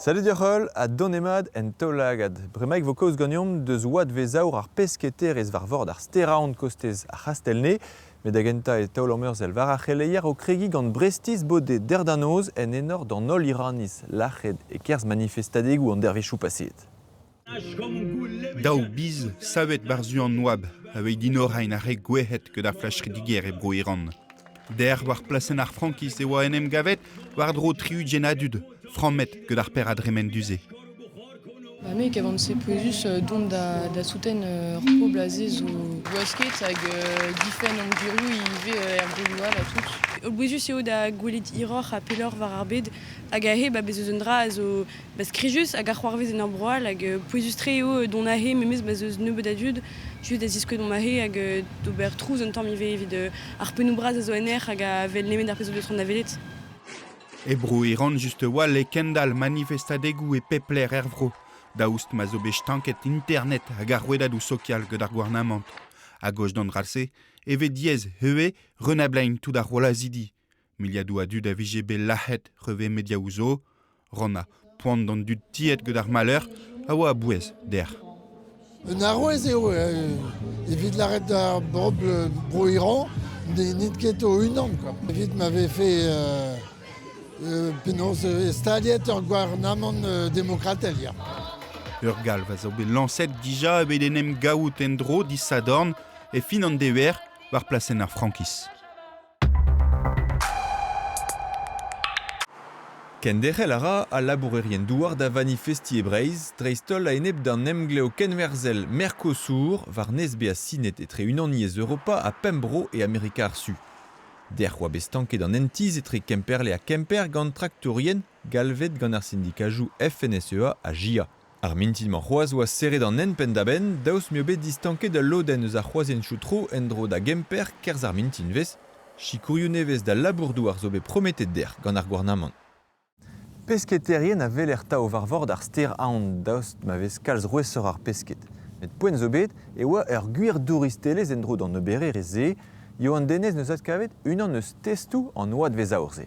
Salut deoc'h ha donemat en Taol-Lagad. Bremaik vo kaoz ganeomp deus oadvezh aour ar pesketerezh war vord ar Stêr-Aon kostez ar C'hastell-Nez. Met da gentañ e taol an meurzell war ar c'heleier o kregiñ gant Brestiz bodet dec'h da noz en enor d'an holl Iraniz lac'het e-kerzh manifestadegoù an dervezhioù paseet. Daou biz savet war-zu an oabl aveit inorain ar re gouezhet gant ar flachridiger e Bro-Iran. Dec'h war plasenn ar frankiz e oa en em gavet war-dro 60 a dud, frammet gant ar per a dremen du-se. Ba me e kavan se pouezus dont da, da souten ur pobl aze zo gwasket hag difenn an gwirioù ivez er broioù all ha tout. Pouezus eo da gwelet hiroc'h ha pelloc'h war ar bed hag aze ba bez eus un dra a zo ba skrijus hag a c'hoarvez en ur bro all hag pouezus-tre eo dont aze memes ma 'z eus nebeut a dud just da ziskouez dont aze hag d'ober trouz un tamm ivez evit ar pennoù bras a zo en aer hag a wel nemet ar pezh o deus c'hoant da welet. E Bro-Iran just a-walc'h e kendalc'h manifestadegoù e pep lec'h er vro, daoust ma zo bet stanket internet hag ar rouedadoù sokial gant ar gouarnamant. A-gozh d'an dra-se e vez diaes ivez renablañ tout ar rollazidi. Miliadoù a dud a vije bet lazhet hervez mediaoù zo. Rannañ poan d'an dud tiet gant ar maleur a oa a-bouez dec'h. Un arouez eo evit lâret d'ar bobl bro-Iran n'int ket o-unan. Quoi. Evit ma vefe penaos staliet ur gouarnamant demokratel. Ya. Ur galv a zo bet lañset dija evit en em gavout en-dro disadorn e fin an dever war plasenn ar frankiz. Kenderc'hel a ra al labourerien-douar da vanifestiñ e Breizh, dreist-holl a-enep d'an emglev kenwerzhel Mercosur war-nes bezañ sinet etre Unaniezh Europa ha pemp bro e Amerika ar Su. Dec'h oa bet stanket an hent-tizh etre Kemperle ha Kemper gant traktourien galvet gant ar sindikajoù FNSEA ha JA. Ar mintin-mañ c'hoazh oa serret an hent penn-da-benn daoust m'eo bet distanket ul lodenn eus ar c'hroazientoù-tro en-dro da Gemper kerzh ar mintinvezh. Sikourioù nevez d'al labour-douar zo bet prometet dec'h gant ar gouarnamant. Pesketaerien a weler 'ta war vord ar stêr Aon daoust ma vez kalz rouesoc'h ar pesked. Met poent zo bet e oa ur gwir douristelezh en-dro d'an obererezh-se. Yoann Denez n'eus adkavet unan eus testoù an oadvezh aour-se.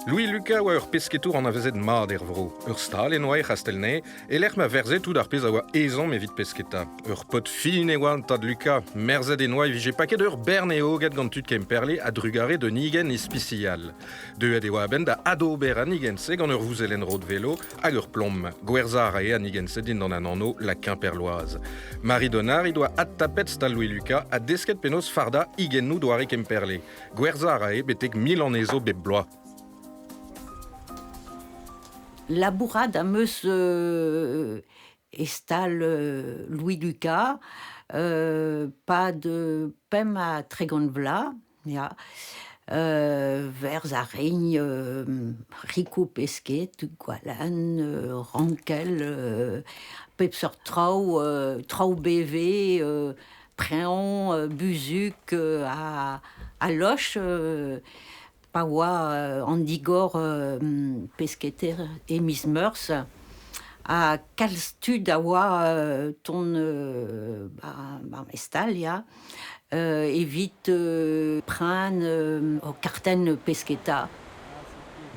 Louis Lucas oa ur pesketour anavezet mat er vro. Ur stal en oa e C'hastell-Nez, e-lec'h ma verze tout ar pezh a oa ezhomm evit pesketa. Ur paotr fin e oa an tad Lucas. Merzet en oa e vije paket ur bern eoged gant tud Kemperle a-drugarez d'un higenn ispisial. Deuet e oa a-benn da adober an higenn-se gant ur vouzellenn rod-velo hag ur plom. Gwerzhañ a rae an higenn-se dindan an anv La Quimperloise. Marie Donard he doa adtapet stal Louis Lucas ha desket penaos fardañ higennoù doare Kemperle. Gwerzhañ a rae betek 1000 anezho bep bloaz. Labourat am eus e stal Louis Lucas 'pad 35 vloaz, ya. Verz ar Rign, Rico Pesquet, Gwalan, Rankel, pep seurt traoù, traoù BV, Preñv, buzhug ha loch pa oa an digor pesketer e miz Meurzh ha kalz tud a oa tont ba ma stal ya evit pren ur kartenn pesketa.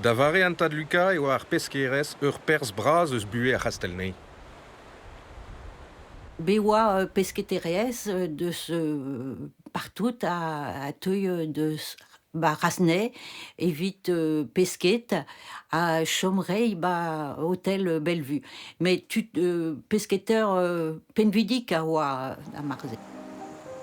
Da vare an tad Luka e oa ar peskerezh ur perzh bras eus buhez ar C'hastell-Nez. Bet oa pesketerezh deus partout a teuy deus 'ba Rasnay evit pesked ha chom reiñ 'ba hotel Bellevue. Met tud pesketer pinvidik a oa da marse.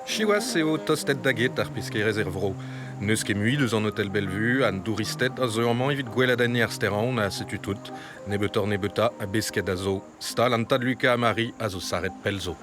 Siwazh eo tostet da get ar peskerezh er vro. N'eus ket mui deus an hotel Bellevue, an douristed a zeu amañ evit gweladenniñ ar Stêr-Aon ha setu tout. Nebeutoc'h-nebeutañ a besked a zo. Stal an tad Luka ha Marie a zo sarret pell zo.